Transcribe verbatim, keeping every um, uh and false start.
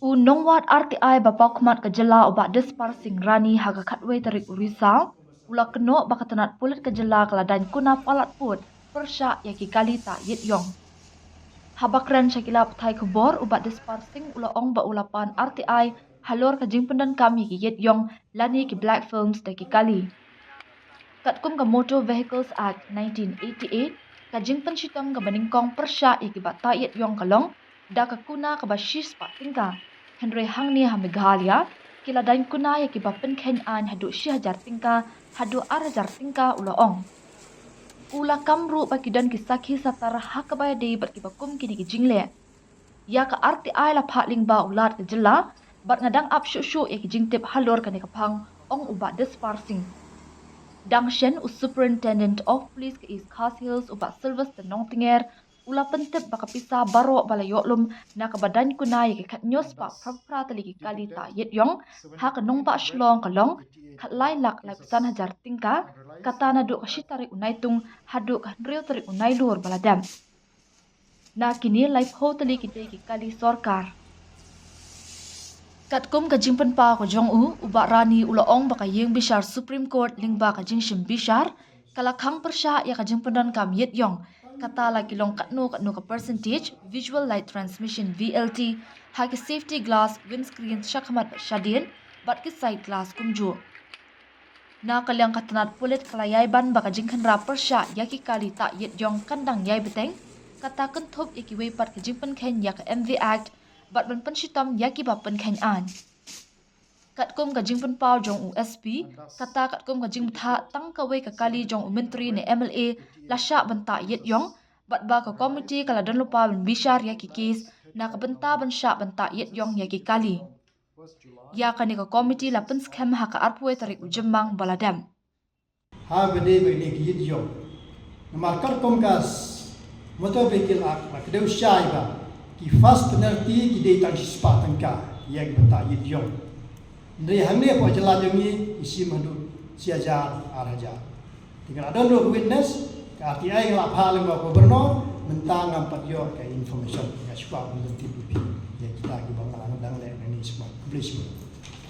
U nongwad R T I ba paw khmat ka jylla u Bah Dispar Singh Rani ha ka khatwei tarik u Risaw u la kynnoh ba ka tnat pulit ka jylla ka la dain kuna palat pud pyrshah ïa ki kali tah ïit ïong. Haba kren sha ki lad pathai khubor, u Bah Dispar Singh u la ong ba u la pan R T I halor ka jingpyndonkam ïa ki ïit ïong lane ki black films da ki kali. Katkum ka Motor Vehicles Act nineteen eighty-eight, ka jingpynshitom kaba nyngkong pyrshah ïa ki ba tah ïit ïong ka long da ka kuna kaba shispah tyngka. Hynrei hangne ha Meghalaya, ki la dain kuna ïa ki ba pynkheiñ aiñ haduh shi hajar tyngka haduh ar hajar tyngka, u la ong. U la kam ruh ba ki don ki sakhi satar ha kaba ïadei bad ki ba kum kine ki jingleh. Ïa ka R T I la phah lyngba u Lat ka jylla, bad nga dang ap shuh shuh ïa ki jingtip halor kane ka phang, ong u Bah Dispar Singh. Dang shen, u Superintendent of Police ka East Khasi Hills, u Bah Sylvester Nongtnger, u la pyntip ba ka pisa baroh ba la ïoh lum na kaba dain kuna ïa ki khatñiew spah phra phra tylli ki kali tah ïit ïong ha ka nongbah Shillong ka long khatlai lak laiphew san hajar tyngka, kata naduh ka shi tarik u Naitung haduh ka hynriew tarik u Nailur ba la dep. Na kine, laiphew tylli ki dei ki kali sorkar. Katkum ka jingpynpaw ka jong u, u Bah Rani u la ong ba ka ïing bishar Supreme Court lyngba ka jingshim bishar ka la khang pyrshah ïa ka jingpyndonkam ïit ïong, kata la ki long katno katno ka percentage visual light transmission, V L T, ha ki safety glass, windscreen shakhmat bad shadien, bad ki side glass kumjuh. Na ka liang ka tnat pulit ka la ïai ban ba ka jingkhynra pyrshah ïa ki kali tah ïit ïong kan dang ïai bteng, kata kynthup ïa kiwei pat ka jingpynkheiñ ïa ka M V Act bad ban pynshitom ïa ki ba pynkheiñ aiñ. Katkum ka jingpynpaw jong u S P, kata katkum ka jingbthah tang kawei ka kali jong u myntri ne M L A la shah ban tah ïit ïong, bad ba ka komiti ka la don lypa ban bishar ïa ki kes na ka bynta ban shah ban tah ïit ïong ïa ki kali. Ïa kane ka komiti la pynskhem ha ka arphew tarik u Jymmang ba la dep. Ha ba dei ba ine ki ïit ïong. Namar katkum ka s-, Motor Vehicle Act la kdew shai ba ki fast penalty ki dei tang shispah tyngka ïa ki ba tah ïit ïong. Hynrei hangne hapoh jylla jong ngi ki shim haduh shi hajar, ar hajar. Te nga la don ruh ka witness, ka R T I nga la phah lyngba u Governor, mynta ngam pat ïoh ka information, nga shu kwah ban pyntip ïa phi, ïa kita kiba nga dang leh nangne shuwa. Khublei shibun.